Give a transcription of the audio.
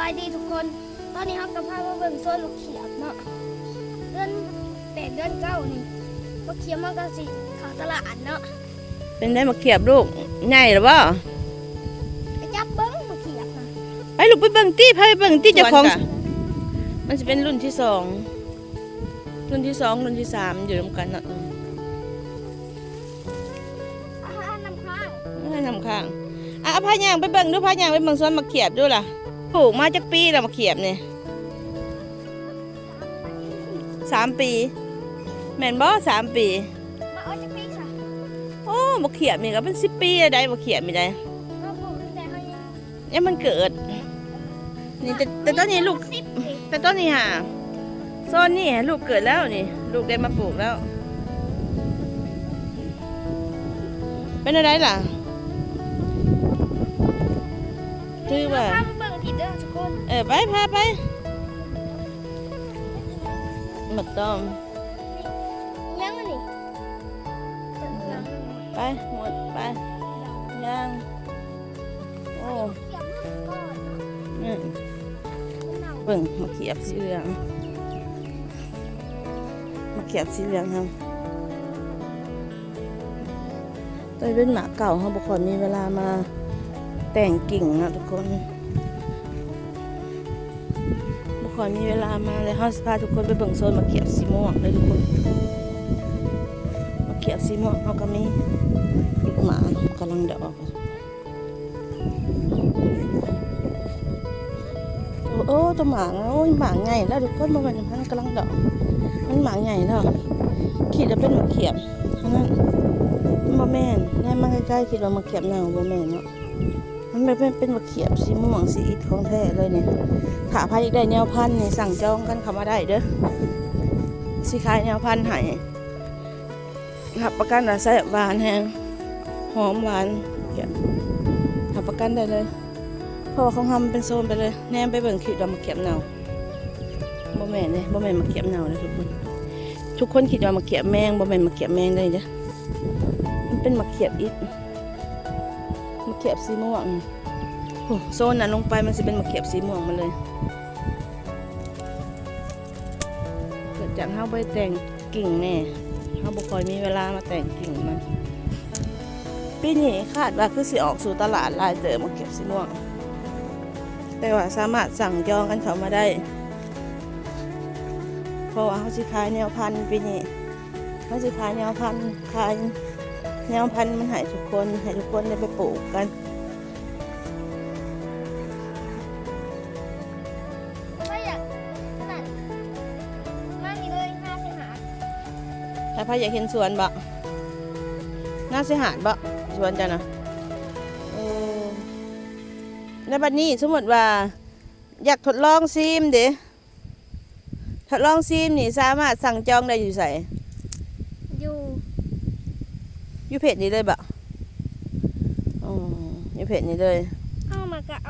ສະບາຍດີທຸກຄົນ ຕອນນີ້ເຮົາກໍພາມາເບິ່ງສວນໝາກຂຽບເນາະ ເດືອນແປດ ເດືອນເກົ້ານີ້ ໝາກຂຽບມັນກໍຊິເຂົ້າຕະຫຼາດເນາະ. ເປັນໃດໝາກຂຽບລູກ ໃຫຍ່ແລ້ວບໍ່? ໄປຈັບເບິ່ງໝາກຂຽບນະ ໄປລູກ ໄປເບິ່ງຕິ ພາໄປເບິ່ງຕິ ເຈົ້າຂອງ ມັນຊິເປັນລຸ້ນທີສອງ ລຸ້ນທີສອງ ລຸ້ນທີສາມ ຢູ່ນຳກັນເນາະ. ອາຫານນ້ຳຄ້າງ ອາຫານນ້ຳຄ້າງ ອາ ພາຍ່າງໄປເບິ່ງດູ ພາຍ່າງໄປເບິ່ງສວນໝາກຂຽບດູລະ. ປູກມາຈັກປີລະໝາກຂຽບນີ້? ສາມປີ ແມ່ນບໍ່? ສາມປີ. ມາເອົາຈັກປີຊະ? ໂອ້ ໝາກຂຽບນີ້ກໍເປັນສິບປີແລ້ວໃດ໋ ໝາກຂຽບນີ້ໃດ໋ ມາປູກຕັ້ງແຕ່ເຮົາຍັງ ຍັງບໍ່ເກີດນີ້ ແຕ່ ແຕ່ຕອນນີ້ລູກ ແຕ່ຕອນນີ້ຫາ ໂຊນນີ້ລູກເກີດແລ້ວນີ້ ລູກໄດ້ມາປູກແລ້ວ. ເປັນແນວໃດລະ? ຖືວ່າ ພາໄປເບິ່ງອີກເດີທຸກຄົນ ເອີ ໄປ ພາໄປ ໝາກຕ້ອມ ຍັງອັນນີ້ ໄປ ໝົດ ໄປ ຍັງ ໂອ້ ອືມ ເບິ່ງໝາກຂຽບສີເຫຼືອງ ໝາກຂຽບສີເຫຼືອງເຮົາ ໂຕເປັນໝາກເກົ່າ ເຮົາບໍ່ຄ່ອຍມີເວລາມາແຕ່ງກິ່ງເນາະທຸກຄົນ ບໍ່ຄ່ອຍມີເວລາມາເລີຍ. ເຮົາຊິພາທຸກຄົນໄປເບິ່ງໂຊນໝາກຂຽບສີມ່ວງເດີທຸກຄົນ ໝາກຂຽບສີມ່ວງເຮົາກໍມີ ໝາກກຳລັງດອກ. ໂອ້ ໂອ້ ໂຕໝາກນະ ໂອ້ຍ ໝາກໃຫຍ່ແລ້ວທຸກຄົນ ບໍ່ແມ່ນມັນກຳລັງດອກ ມັນໝາກໃຫຍ່ແລ້ວ ຄິດວ່າເປັນໝາກຂຽບ ອັນນັ້ນ ມັນບໍ່ແມ່ນ ແນມມາໃກ້ໆ ຄິດວ່າໝາກຂຽບເນົ່າ ບໍ່ແມ່ນເນາະ ມັນແບບ ແມ່ນເປັນໝາກຂຽບສີມ່ວງ ສີອິດຂອງແທ້ເລີຍນີ້. ຖ້າໃຜຢາກໄດ້ແນວພັນນີ້ ສັ່ງຈອງກັນເຂົ້າມາໄດ້ເດີ ຊິຂາຍແນວພັນໃຫ້. ຮັບປະກັນວ່າແຊບ ຫວານແຮງ ຫອມ ຫວານ ຮັບປະກັນໄດ້ເລີຍ ເພາະວ່າຂອງເຮົາມັນເປັນໂຊນໄປເລີຍ. ແນມໄປເບິ່ງ ຄິດວ່າໝາກຂຽບເນົ່າ ບໍ່ແມ່ນເດ້ ບໍ່ແມ່ນໝາກຂຽບເນົ່າເດ້ທຸກຄົນ ທຸກຄົນຄິດວ່າໝາກຂຽບແມງ ບໍ່ແມ່ນໝາກຂຽບແມງເລີຍເດ້ ມັນເປັນໝາກຂຽບອິດ ໝາກຂຽບສີມ່ວງ. ໂອ້ ໂຊນນັ້ນລົງໄປ ມັນຊິເປັນໝາກຂຽບສີມ່ວງໝົດເລີຍ. ເກີດຈາກເຮົາບໍ່ໄດ້ແຕ່ງກິ່ງແນ່ ເຮົາບໍ່ຄ່ອຍມີເວລາມາແຕ່ງກິ່ງມັນ. ປີນີ້ຄາດວ່າຄືຊິອອກສູ່ຕະຫຼາດຫຼາຍເຕີບ ໝາກຂຽບສີມ່ວງ ແຕ່ວ່າສາມາດສັ່ງຈອງກັນເຂົ້າມາໄດ້ ເພາະວ່າເຮົາຊິຂາຍແນວພັນປີນີ້ ເຮົາຊິຂາຍແນວພັນ ຂາຍແນວພັນມັນໃຫ້ທຸກຄົນ ໃຫ້ທຸກຄົນໄດ້ໄປປູກກັນ. ຂ້ອຍຢາກ ນັ້ນ ມານີ້ເລີຍ ໜ້າຊາຍຫາດ. ຖ້າໃຜຢາກເຫັນສວນບໍ? ໜ້າຊາຍຫາດບໍ? ສວນເຈົ້ານະ? ເອີ ແລ້ວບັດນີ້ສົມມຸດວ່າຢາກທົດລອງຊີມເດ? ທົດລອງຊີມນີ້ສາມາດສັ່ງຈອງໄດ້ຢູ່ໃສ? ຢູ່ ຢູ່ເພຈນີ້ເລີຍບໍ? ອໍ ຢູ່ເພຈນີ້ເລີຍ. ເອົາມາກະເອົາ